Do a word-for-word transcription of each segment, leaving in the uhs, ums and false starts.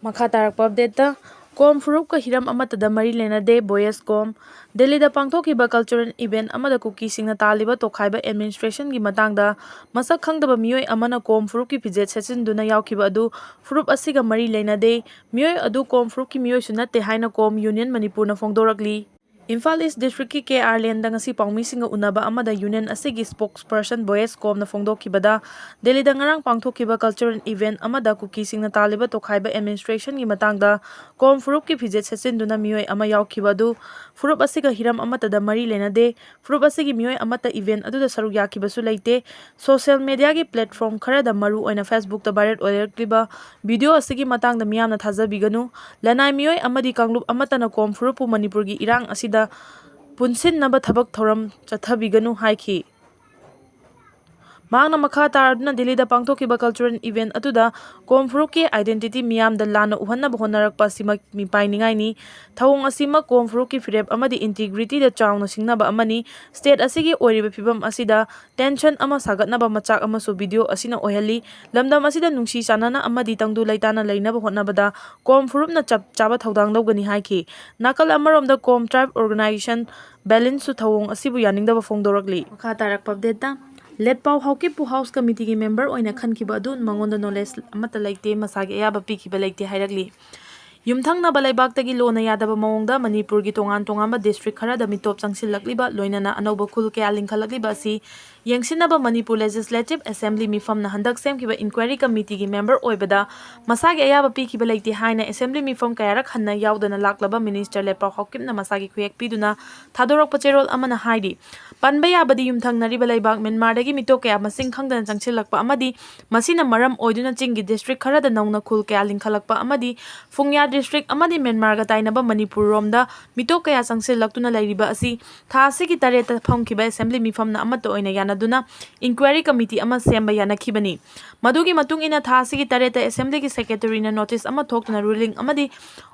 ꯃꯈꯥ ꯇꯥꯔꯛꯄ ꯑꯞꯗꯦꯠꯇ, ꯀꯣꯝ ꯐꯨꯔꯨꯞꯀ ꯍꯤꯔꯝ ꯑꯃꯠꯇꯗ ꯃꯔꯤ ꯂꯩꯅꯗꯦ, ꯕꯣꯌꯦꯁ ꯀꯣꯝ꯫ ꯗꯦꯜꯂꯤꯗ ꯄꯥꯡꯊꯣꯛꯈꯤꯕ ꯀꯜꯆꯔꯦꯜ ꯏꯚꯦꯟꯠ ꯑꯃꯗ ꯀꯨꯀꯤꯁꯤꯡꯅ ꯇꯥꯜꯂꯤꯕ ꯇꯣꯈꯥꯏꯕ ꯑꯦꯗꯃꯤꯅꯤꯁꯇ꯭ꯔꯦꯁꯟꯒꯤ ꯃꯇꯥꯡꯗ ꯃꯁꯛ ꯈꯪꯗꯕ ꯃꯤꯑꯣꯏ ꯑꯃꯅ ꯀꯣꯝ ꯐꯨꯔꯨꯞꯀꯤ ꯐꯤꯖꯦꯠ ꯁꯦꯠꯆꯤꯟꯗꯨꯅ ꯌꯥꯎꯈꯤꯕ ꯑꯗꯨ ꯐꯨꯔꯨꯞ ꯑꯁꯤꯒ ꯃꯔꯤ ꯂꯩꯅꯗꯦ, ꯃꯤꯑꯣꯏ ꯑꯗꯨ ꯀꯣꯝ ꯐꯨꯔꯨꯞꯀꯤ ꯃꯤꯑꯣꯏꯁꯨ ꯅꯠꯇꯦ ꯍꯥꯏꯅ ꯀꯣꯝ ꯌꯨꯅꯤꯌꯟ ꯃꯅꯤꯄꯨꯔꯅ ꯐꯣꯡꯗꯣꯔꯛꯂꯤ꯫ ꯏꯝꯐꯥꯜ ꯏꯁ ꯗꯤꯁꯇ꯭ꯔꯤꯛꯀꯤ ꯀꯦ ꯑꯥꯔ ꯂꯦꯟꯗ ꯉꯁꯤ ꯄꯥꯎꯃꯤꯁꯤꯡꯒ ꯎꯅꯕ ꯑꯃꯗ ꯌꯨꯅꯤꯌꯟ ꯑꯁꯤꯒꯤ ꯁ꯭ꯄꯣꯛꯁ ꯄꯔꯁꯟ ꯕꯣꯌꯦꯁ ꯀꯣꯝꯅ ꯐꯣꯡꯗꯣꯛꯈꯤꯕꯗ, ꯗꯦꯜꯂꯤꯗ ꯉꯔꯥꯡ ꯄꯥꯡꯊꯣꯛꯈꯤꯕ ꯀꯜꯆꯔꯦꯜ ꯏꯚꯦꯟꯠ ꯑꯃꯗ ꯀꯨꯀꯤꯁꯤꯡꯅ ꯇꯥꯜꯂꯤꯕ ꯇꯣꯈꯥꯏꯕ ꯑꯦꯗꯃꯤꯅꯤꯁꯇ꯭ꯔꯦꯁꯟꯒꯤ ꯃꯇꯥꯡꯗ ꯀꯣꯝ ꯐꯨꯔꯨꯞꯀꯤ ꯐꯤꯖꯦꯠ ꯁꯦꯠꯆꯤꯟꯗꯨꯅ ꯃꯤꯑꯣꯏ ꯑꯃ ꯌꯥꯎꯈꯤꯕ ꯑꯗꯨ ꯐꯨꯔꯨꯞ ꯑꯁꯤꯒ ꯍꯤꯔꯝ ꯑꯃꯠꯇꯗ ꯃꯔꯤ ꯂꯩꯅꯗꯦ, ꯐꯨꯔꯨꯞ ꯑꯁꯤꯒꯤ ꯃꯤꯑꯣꯏ ꯑꯃꯠꯇ ꯏꯚꯦꯟꯠ ꯑꯗꯨꯗ ꯁꯔꯨꯛ ꯌꯥꯈꯤꯕꯁꯨ ꯂꯩꯇꯦ, ꯁꯣꯁꯤꯌꯦꯜ ꯃꯦꯗꯤꯌꯥꯒꯤ ꯄ꯭ꯂꯦꯠꯐꯣꯔꯝ ꯈꯔꯗ, ꯃꯔꯨ ꯑꯣꯏꯅ ꯐꯦꯁꯕꯨꯛꯇ ꯚꯥꯏꯔꯦꯜ ꯑꯣꯏꯔꯛꯂꯤꯕ ꯚꯤꯗꯤꯑꯣ ꯑꯁꯤꯒꯤ ꯃꯇꯥꯡꯗ ꯃꯤꯌꯥꯝꯅ ꯊꯥꯖꯕꯤꯒꯅꯨ꯫ ꯂꯅꯥꯏ ꯃꯤꯑꯣꯏ ꯑꯃꯗꯤ ꯀꯥꯡꯂꯨꯞ ꯑꯃꯠꯇꯅ ꯀꯣꯝ ꯐꯨꯔꯨꯞꯄꯨ ꯃꯅꯤꯄꯨꯔꯒꯤ ꯏꯔꯥꯡ ꯑꯁꯤꯗ ꯄꯨꯟꯁꯤꯟꯅꯕ ꯊꯕꯛ ꯊꯧꯔꯝ ꯆꯠꯊꯕꯤꯒꯅꯨ ꯍꯥꯏꯈꯤ꯫ ꯃꯍꯥꯛꯅ ꯃꯈꯥ ꯇꯥꯔꯗꯨꯅ ꯗꯤꯜꯂꯤꯗ ꯄꯥꯡꯊꯣꯛꯈꯤꯕ ꯀꯜꯆꯔꯦꯜ ꯏꯚꯦꯟꯠ ꯑꯗꯨꯗ ꯀꯣꯝ ꯐꯨꯔꯨꯞꯀꯤ ꯑꯥꯏꯗꯦꯟꯇꯤꯇꯤ ꯃꯤꯌꯥꯝꯗ ꯂꯥꯟꯅ ꯎꯍꯟꯅꯕ ꯍꯣꯠꯅꯔꯛꯄ ꯑꯁꯤꯃꯛ ꯃꯤꯄꯥꯏꯅꯤꯡꯉꯥꯏꯅꯤ꯫ ꯊꯧꯑꯣꯡ ꯑꯁꯤꯃꯛ ꯀꯣꯝ ꯐꯨꯔꯨꯞꯀꯤ ꯐꯤꯔꯦꯞ ꯑꯃꯗꯤ ꯏꯟꯇꯤꯒ꯭ꯔꯤꯇꯤꯗ ꯆꯥꯎꯅ ꯁꯤꯡꯅꯕ ꯑꯃꯅꯤ꯫ ꯁ꯭ꯇꯦꯠ ꯑꯁꯤꯒꯤ ꯑꯣꯏꯔꯤꯕ ꯐꯤꯕꯝ ꯑꯁꯤꯗ ꯇꯦꯟꯁꯟ ꯑꯃ ꯁꯥꯒꯠꯅꯕ ꯃꯆꯥꯛ ꯑꯃꯁꯨ ꯚꯤꯗꯤꯑꯣ ꯑꯁꯤꯅ ꯑꯣꯏꯍꯜꯂꯤ꯫ ꯂꯝꯗꯝ ꯑꯁꯤꯗ ꯅꯨꯡꯁꯤ ꯆꯥꯟꯅꯅ ꯑꯃꯗꯤ ꯇꯪꯗꯨ ꯂꯩꯇꯥꯅ ꯂꯩꯅꯕ ꯍꯣꯠꯅꯕꯗ ꯀꯣꯝ ꯐꯨꯔꯨꯞꯅ ꯆꯞ ꯆꯥꯕ ꯊꯧꯗꯥꯡ ꯂꯧꯒꯅꯤ ꯍꯥꯏꯈꯤ꯫ ꯅꯥꯀꯜ ꯑꯃꯔꯣꯝꯗ ꯀꯣꯝ ꯇ꯭ꯔꯥꯏꯕ ꯑꯣꯔꯒꯅꯥꯏꯖꯦꯁꯟ ꯕꯦꯂꯤꯟꯁꯨ ꯊꯧꯑꯣꯡ ꯑꯁꯤꯕꯨ ꯌꯥꯅꯤꯡꯗꯕ ꯐꯣꯡꯗꯣꯔꯛꯂꯤ꯫ ꯃꯈꯥ ꯇꯥꯔꯛꯄ ꯑꯞꯗꯦꯠꯇ, ꯂꯦꯠꯄꯥꯎ ꯍꯥꯎꯀꯤꯞꯄꯨ ꯍꯥꯎꯁ ꯀꯃꯤꯇꯤꯒꯤ ꯃꯦꯝꯕꯔ ꯑꯣꯏꯅ ꯈꯟꯈꯤꯕ ꯑꯗꯨ ꯃꯉꯣꯟꯗ ꯅꯣꯂꯦꯖ ꯑꯃꯠꯇ ꯂꯩꯇꯦ, ꯃꯁꯥꯒꯤ ꯑꯌꯥꯕ ꯄꯤꯈꯤꯕ ꯂꯩꯇꯦ ꯍꯥꯏꯔꯛꯂꯤ꯫ ꯌꯨꯝꯊꯪꯅꯕ ꯂꯩꯕꯥꯛꯇꯒꯤ ꯂꯣꯟꯅ ꯌꯥꯗꯕ ꯃꯑꯣꯡꯗ ꯃꯅꯤꯄꯨꯔꯒꯤ ꯇꯣꯉꯥꯟ ꯇꯣꯉꯥꯟꯕ ꯗꯤꯁꯇ꯭ꯔꯤꯛ ꯈꯔꯗ ꯃꯤꯇꯣꯞ ꯆꯪꯁꯤꯜꯂꯛꯂꯤꯕ, ꯂꯣꯏꯅꯅ ꯑꯅꯧꯕ ꯈꯨꯜ ꯀꯌꯥ ꯂꯤꯡꯈꯠꯂꯛꯂꯤꯕ ꯑꯁꯤ ꯌꯦꯡꯁꯤꯟꯅꯕ ꯃꯅꯤꯄꯨꯔ ꯂꯦꯖꯤꯁꯂꯦꯇꯤꯚ ꯑꯦꯁꯦꯝꯕ꯭ꯂꯤ ꯃꯤꯐꯝꯅ ꯍꯟꯗꯛ ꯁꯦꯝꯈꯤꯕ ꯏꯟꯀ꯭ꯋꯥꯏꯔꯤ ꯀꯃꯤꯇꯤꯒꯤ ꯃꯦꯝꯕꯔ ꯑꯣꯏꯕꯗ ꯃꯁꯥꯒꯤ ꯑꯌꯥꯕ ꯄꯤꯈꯤꯕ ꯂꯩꯇꯦ ꯍꯥꯏꯅ ꯑꯦꯁꯦꯝꯕ꯭ꯂꯤ ꯃꯤꯐꯝ ꯀꯌꯥꯔꯛ ꯍꯟꯅ ꯌꯥꯎꯗꯅ ꯂꯥꯛꯂꯕ ꯃꯤꯅꯤꯁꯇꯔ ꯂꯦꯠꯄꯥꯎ ꯍꯥꯎꯀꯤꯞꯅ ꯃꯁꯥꯒꯤ ꯈꯨꯌꯦꯛ ꯄꯤꯗꯨꯅ ꯊꯥꯗꯣꯔꯛꯄ ꯆꯦꯔꯣꯜ ꯑꯃꯅ ꯍꯥꯏꯔꯤ, ꯄꯟꯕ ꯌꯥꯕꯗꯤ ꯌꯨꯝꯊꯪꯅꯔꯤꯕ ꯂꯩꯕꯥꯛ ꯃ꯭ꯌꯥꯟꯃꯥꯔꯗꯒꯤ ꯃꯤꯇꯣꯞ ꯀꯌꯥ ꯃꯁꯤꯡ ꯈꯪꯗꯅ ꯆꯪꯁꯤꯜꯂꯛꯄ ꯑꯃꯗꯤ ꯃꯁꯤꯅ ꯃꯔꯝ ꯑꯣꯏꯗꯨꯅ ꯆꯤꯡꯒꯤ ꯗꯤꯁꯇ꯭ꯔꯤꯛ ꯈꯔꯗ ꯅꯧꯅ ꯈꯨꯜ ꯀꯌꯥ ꯂꯤꯡꯈꯠꯂꯛꯄ ꯑꯃꯗꯤ ꯐꯨꯡꯌꯥ ꯗꯤꯁꯇ꯭ꯔꯤꯛ ꯑꯃꯗꯤ ꯃ꯭ꯌꯥꯟꯃꯥꯔꯒ ꯇꯥꯏꯅꯕ ꯃꯅꯤꯄꯨꯔ ꯔꯣꯝꯗ ꯃꯤꯇꯣꯞ ꯀꯌꯥ ꯆꯪꯁꯤꯜꯂꯛꯇꯨꯅ ꯂꯩꯔꯤꯕ ꯑꯁꯤ ꯊꯥ ꯑꯁꯤꯒꯤ ꯇꯔꯦꯠꯇ ꯐꯝꯈꯤꯕ ꯑꯦꯁꯦꯝꯕ꯭ꯂꯤ ꯃꯤꯐꯝꯅ ꯑꯃꯠꯇ ꯑꯣꯏꯅ ꯌꯥꯅ ꯑꯗꯨꯅ inquiry committee ꯑꯃ ꯁꯦꯝꯕ ꯌꯥꯅꯈꯤꯕꯅꯤ꯫ ꯃꯗꯨꯒꯤ ꯃꯇꯨꯡ ꯏꯟꯅ ꯊꯥ ꯑꯁꯤꯒꯤ ꯇꯔꯦꯠꯇ Assemblyꯒꯤ Secretaryꯅ notice ꯑꯃ ꯊꯣꯛꯇꯨꯅ ruling ꯑꯃꯗꯤ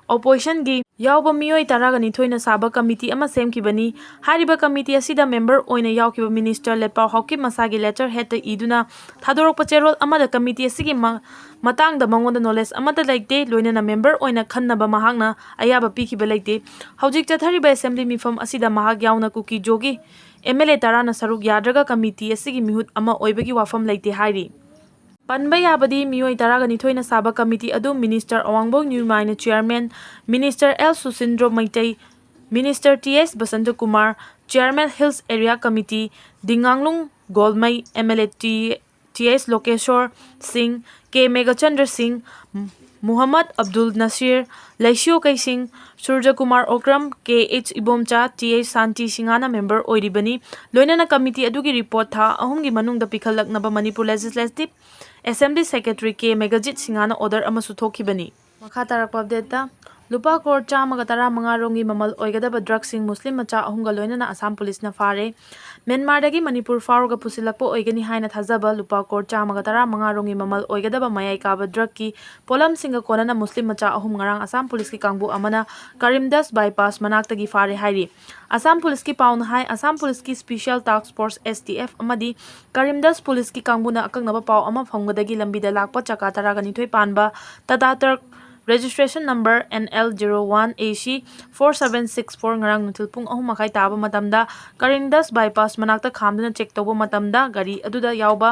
oppositionꯒꯤ ꯌꯥꯎꯕ ꯃꯤꯑꯣꯏ ꯇꯔꯥꯒ ꯅꯤꯊꯣꯏꯅ ꯁꯥꯕ committee ꯑꯃ ꯁꯦꯝꯈꯤꯕꯅꯤ꯫ ꯍꯥꯏꯔꯤꯕ committee ꯑꯁꯤꯗ member ꯑꯣꯏꯅ ꯌꯥꯎꯈꯤꯕ Minister ꯂꯦꯠꯄꯥꯎ ꯍꯥꯎꯀꯤꯞ ꯃꯁꯥꯒꯤ letter headꯇ ꯏꯗꯨꯅ ꯊꯥꯗꯣꯔꯛꯄ ꯆꯦꯔꯣꯜ ꯑꯃꯗ committee ꯑꯁꯤꯒꯤ ꯃ-, ꯃꯇꯥꯡꯗ ꯃꯉꯣꯟꯗ knowledge ꯑꯃꯠꯇ ꯂꯩꯇꯦ, ꯂꯣꯏꯅꯅ member ꯑꯣꯏꯅ ꯈꯟꯅꯕ ꯃꯍꯥꯛꯅ ꯑꯌꯥꯕ ꯄꯤꯈꯤꯕ ꯂꯩꯇꯦ꯫ ꯍꯧꯖꯤꯛ ꯆꯠꯊꯔꯤꯕ Assembly ꯃꯤꯐꯝ ꯑꯁꯤꯗ ꯃꯍꯥꯛ ꯌꯥꯎꯅ ꯀꯨꯀꯤ ꯖꯣꯒꯤ MLA ꯇꯔꯥꯅ ꯁꯔꯨꯛ ꯌꯥꯗ꯭ꯔꯒ committee ꯑꯁꯤꯒꯤ ꯃꯤꯍꯨꯠ ꯑꯃ ꯑꯣꯏꯕꯒꯤ ꯋꯥꯐꯝ ꯂꯩꯇꯦ ꯍꯥꯏꯔꯤ꯫ ꯄꯟꯕ ꯌꯥꯕꯗꯤ ꯃꯤꯑꯣꯏ ꯇꯔꯥꯒ ꯅꯤꯊꯣꯏꯅ ꯁꯥꯕ committee ꯑꯗꯨ Minister ꯑꯋꯥꯡꯕꯧ ꯅ꯭ꯌꯨꯃꯥꯏꯅ chairman, Minister L Susindro Meitei, Minister T S Basantakumar, chairman Hills Area Committee, Dinganglung Golmei, MLA T, T S Lokeshor Singh, K Meghachandra Singh, Muhammad Abdul Nasir, Leishiyo Keishing, Surajkumar Okram, K H Ibomcha, T H Shanti ꯁꯤꯡꯍꯥꯅ member ꯑꯣꯏꯔꯤꯕꯅꯤ꯫ ꯂꯣꯏꯅꯅ committee ꯑꯗꯨꯒꯤ report ꯊꯥ ꯑꯍꯨꯝꯒꯤ ꯃꯅꯨꯡꯗ ꯄꯤꯈꯠꯂꯛꯅꯕ ꯃꯅꯤꯄꯨꯔ Legislative Assembly Secretary ꯀꯦ ꯃꯦꯘꯖꯤꯠ ꯁꯤꯡꯍꯥꯅ order ꯑꯃꯁꯨ ꯊꯣꯛꯈꯤꯕꯅꯤ꯫ ꯃꯈꯥ ꯇꯥꯔꯛꯄ updateꯇ, ꯂꯨꯄꯥ ꯀ꯭ꯔꯣꯔ ꯆꯥꯝꯃꯒ ꯇꯔꯥꯃꯉꯥ ꯔꯣꯝꯒꯤ ꯃꯃꯜ ꯑꯣꯏꯒꯗꯕ drugꯁꯤꯡ ꯃꯨꯁꯂꯤꯝ ꯃꯆꯥ ꯑꯍꯨꯝꯒ ꯂꯣꯏꯅꯅ ꯑꯁꯥꯝ ꯄꯨꯂꯤꯁꯅ ꯐꯥꯔꯦ꯫ ꯃ꯭ꯌꯥꯟꯃꯥꯔꯗꯒꯤ ꯃꯅꯤꯄꯨꯔ ꯐꯥꯎꯔꯒ ꯄꯨꯁꯤꯜꯂꯛꯄ ꯑꯣꯏꯒꯅꯤ ꯍꯥꯏꯅ ꯊꯥꯖꯕ ꯂꯨꯄꯥ ꯀ꯭ꯔꯣꯔ ꯆꯥꯝꯃꯒ ꯇꯔꯥꯃꯉꯥ ꯔꯣꯝꯒꯤ ꯃꯃꯜ ꯑꯣꯏꯒꯗꯕ ꯃꯌꯥꯏ ꯀꯥꯕ drugꯀꯤ ꯄꯣꯠꯂꯝꯁꯤꯡꯒ ꯀꯣꯟꯅꯅ ꯃꯨꯁꯂꯤꯝ ꯃꯆꯥ ꯑꯍꯨꯝ ꯉꯔꯥꯡ ꯑꯁꯥꯝ ꯄꯨꯂꯤꯁꯀꯤ ꯀꯥꯡꯕꯨ ꯑꯃꯅ ꯀꯔꯤꯝꯗꯁ bypass ꯃꯅꯥꯛꯇꯒꯤ ꯐꯥꯔꯦ ꯍꯥꯏꯔꯤ꯫ ꯑꯁꯥꯝ ꯄꯨꯂꯤꯁꯀꯤ ꯄꯥꯎꯅ ꯍꯥꯏ, ꯑꯁꯥꯝ ꯄꯨꯂꯤꯁꯀꯤ Special Task Force, S T F, ꯑꯃꯗꯤ ꯀꯔꯤꯝꯗꯁ ꯄꯨꯂꯤꯁꯀꯤ ꯀꯥꯡꯕꯨꯅ ꯑꯀꯛꯅꯕ ꯄꯥꯎ ꯑꯃ ꯐꯪꯕꯗꯒꯤ ꯂꯝꯕꯤꯗ ꯂꯥꯛꯄ ꯆꯀꯥ ꯇꯔꯥꯒ ꯅꯤꯊꯣꯏ ꯄꯥꯟꯕ Tata Truck registration number N L zero one A C four seven six four ꯉꯔꯥꯡ ꯅꯨꯡꯊꯤꯜ ꯄꯨꯡ ꯑꯍꯨꯝ ꯃꯈꯥꯏ ꯇꯥꯕ ꯃꯇꯝꯗ ꯀꯔꯤꯝꯗꯁ bypass ꯃꯅꯥꯛꯇ ꯈꯥꯝꯗꯨꯅ check ꯇꯧꯕ ꯃꯇꯝꯗ ꯒꯥꯔꯤ ꯑꯗꯨꯗ ꯌꯥꯎꯕ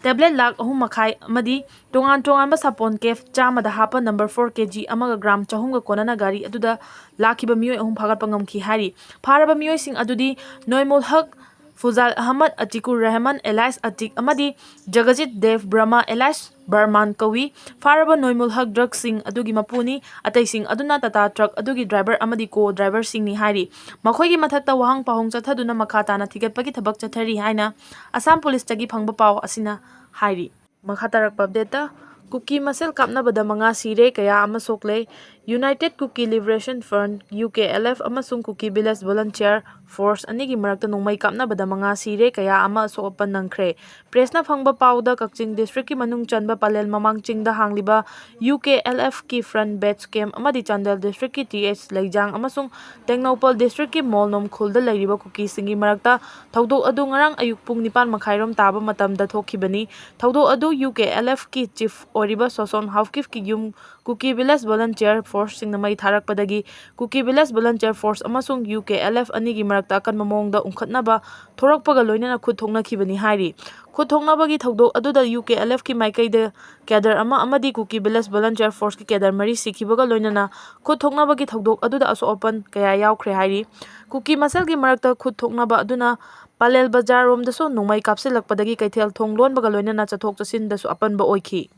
tablet ꯂꯥꯈ ꯑꯍꯨꯝ ꯃꯈꯥꯏ ꯑꯃꯗꯤ ꯇꯣꯉꯥꯟ ꯇꯣꯉꯥꯟꯕ ꯁꯥꯄꯣꯟ case ꯆꯥꯝꯃꯗ ꯍꯥꯞꯄ number four K G ꯑꯃꯒ gram ꯆꯍꯨꯝꯒ ꯀꯣꯟꯅꯅ ꯒꯥꯔꯤ ꯑꯗꯨꯗ ꯂꯥꯛꯈꯤꯕ ꯃꯤꯑꯣꯏ ꯑꯍꯨꯝ ꯐꯥꯒꯠꯄ ꯉꯝꯈꯤ ꯍꯥꯏꯔꯤ꯫ ꯐꯥꯔꯕ ꯃꯤꯑꯣꯏꯁꯤꯡ ꯑꯗꯨꯗꯤ ꯅꯣꯏꯃꯨꯜ ꯍꯛ, ꯐꯨꯖꯥꯜ ꯑꯍꯃꯗ, ꯑꯇꯤꯀꯨꯔ ꯔꯍꯃꯟ alias ꯑꯇꯤꯛ ꯑꯃꯗꯤ ꯖꯒꯖꯤꯠ ꯗꯦꯕ ꯕ꯭ꯔꯍꯃ alias ꯕꯔꯃꯥꯟ ꯀꯧꯏ꯫ ꯐꯥꯔꯕ ꯅꯣꯏꯃꯨꯜ ꯍꯛ drugꯁꯤꯡ ꯑꯗꯨꯒꯤ ꯃꯄꯨꯅꯤ꯫ ꯑꯇꯩꯁꯤꯡ ꯑꯗꯨꯅ Tata Truck ꯑꯗꯨꯒꯤ driver ꯑꯃꯗꯤ co-driverꯁꯤꯡꯅꯤ ꯍꯥꯏꯔꯤ꯫ ꯃꯈꯣꯏꯒꯤ ꯃꯊꯛꯇ ꯋꯥꯍꯪ ꯄꯥꯎꯍꯪ ꯆꯠꯊꯗꯨꯅ ꯃꯈꯥ ꯇꯥꯅ ꯊꯤꯒꯠꯄꯒꯤ ꯊꯕꯛ ꯆꯠꯊꯔꯤ ꯍꯥꯏꯅ ꯑꯁꯥꯝ ꯄꯨꯂꯤꯁꯇꯒꯤ ꯐꯪꯕ ꯄꯥꯎ ꯑꯁꯤꯅ ꯍꯥꯏꯔꯤ꯫ ꯃꯈꯥ ꯇꯥꯔꯛꯄ updateꯇ, ꯀꯨꯀꯤ ꯃꯁꯦꯜ ꯀꯥꯞꯅꯕꯗ ꯃꯉꯥ ꯁꯤꯔꯦ, ꯀꯌꯥ ꯑꯃ ꯁꯣꯛꯂꯦ꯫ United Kuki Liberation Front, U K L F, ꯑꯃꯁꯨꯡ Kuki Village Volunteer Force ꯑꯅꯤꯒꯤ ꯃꯔꯛꯇ ꯅꯣꯡꯃꯩ ꯀꯥꯞꯅꯕꯗ ꯃꯉꯥ ꯁꯤꯔꯦ, ꯀꯌꯥ ꯑꯃ ꯑꯁꯣꯛ ꯑꯄꯟ ꯅꯪꯈ꯭ꯔꯦ꯫ Pressꯅ ꯐꯪꯕ ꯄꯥꯎꯗ, ꯀꯛꯆꯤꯡ districtꯀꯤ ꯃꯅꯨꯡ ꯆꯟꯕ ꯄꯂꯦꯜ ꯃꯃꯥꯡ ꯆꯤꯡꯗ ꯍꯥꯡꯂꯤꯕ U K L Fꯀꯤ front base camp ꯑꯃꯗꯤ ꯆꯥꯟꯗꯦꯜ districtꯀꯤ T H ꯂꯩꯖꯥꯡ ꯑꯃꯁꯨꯡ ꯇꯦꯡꯅꯧꯄꯜ districtꯀꯤ ꯃꯣꯜꯅꯣꯝ ꯈꯨꯜꯗ ꯂꯩꯔꯤꯕ ꯀꯨꯀꯤꯁꯤꯡꯒꯤ ꯃꯔꯛꯇ ꯊꯧꯗꯣꯛ ꯑꯗꯨ ꯉꯔꯥꯡ ꯑꯌꯨꯛ ꯄꯨꯡ ꯅꯤꯄꯥꯟ ꯃꯈꯥꯏꯔꯣꯝ ꯇꯥꯕ ꯃꯇꯝꯗ ꯊꯣꯛꯈꯤꯕꯅꯤ꯫ ꯊꯧꯗꯣꯛ ꯑꯗꯨ U K L Fꯀꯤ chief ꯑꯣꯏꯔꯤꯕ ꯁꯣꯁꯣꯟ ꯍꯥꯎꯀꯤꯞꯀꯤ ꯌꯨꯝ Kuki Village Volunteer Forceꯁꯤꯡꯅ ꯃꯩ ꯊꯥꯔꯛꯄꯗꯒꯤ Kuki Village Volunteer Force ꯑꯃꯁꯨꯡ U K L F ꯑꯅꯤꯒꯤ ꯃꯔꯛꯇ ꯑꯀꯟꯕ ꯃꯑꯣꯡꯗ ꯎꯪꯈꯠꯅꯕ ꯊꯣꯔꯛꯄꯒ ꯂꯣꯏꯅꯅ ꯈꯨꯠ ꯊꯣꯛꯅꯈꯤꯕꯅꯤ ꯍꯥꯏꯔꯤ꯫ ꯈꯨꯠ ꯊꯣꯛꯅꯕꯒꯤ ꯊꯧꯗꯣꯛ ꯑꯗꯨꯗ U K L Fꯀꯤ ꯃꯥꯏꯀꯩꯗ cadre ꯑꯃ ꯑꯃꯗꯤ Kuki Village Volunteer Forceꯀꯤ cadre ꯃꯔꯤ ꯁꯤꯈꯤꯕꯒ ꯂꯣꯏꯅꯅ ꯈꯨꯠ ꯊꯣꯛꯅꯕꯒꯤ ꯊꯧꯗꯣꯛ ꯑꯗꯨꯗ ꯑꯁꯣꯛ ꯑꯄꯟ ꯀꯌꯥ ꯌꯥꯎꯈ꯭ꯔꯦ ꯍꯥꯏꯔꯤ꯫ ꯀꯨꯀꯤ ꯃꯁꯦꯜꯒꯤ ꯃꯔꯛꯇ ꯈꯨꯠ ꯊꯣꯛꯅꯕ ꯑꯗꯨꯅ ꯄꯂꯦꯜ ꯕꯖꯥꯔꯔꯣꯝꯗꯁꯨ ꯅꯣꯡꯃꯩ ꯀꯥꯞꯁꯤꯜꯂꯛꯄꯗꯒꯤ ꯀꯩꯊꯦꯜ ꯊꯣꯡ ꯂꯣꯟꯕꯒ ꯂꯣꯏꯅꯅ ꯆꯠꯊꯣꯛ ꯆꯠꯁꯤꯟꯗꯁꯨ ꯑꯄꯟꯕ ꯑꯣꯏꯈꯤ꯫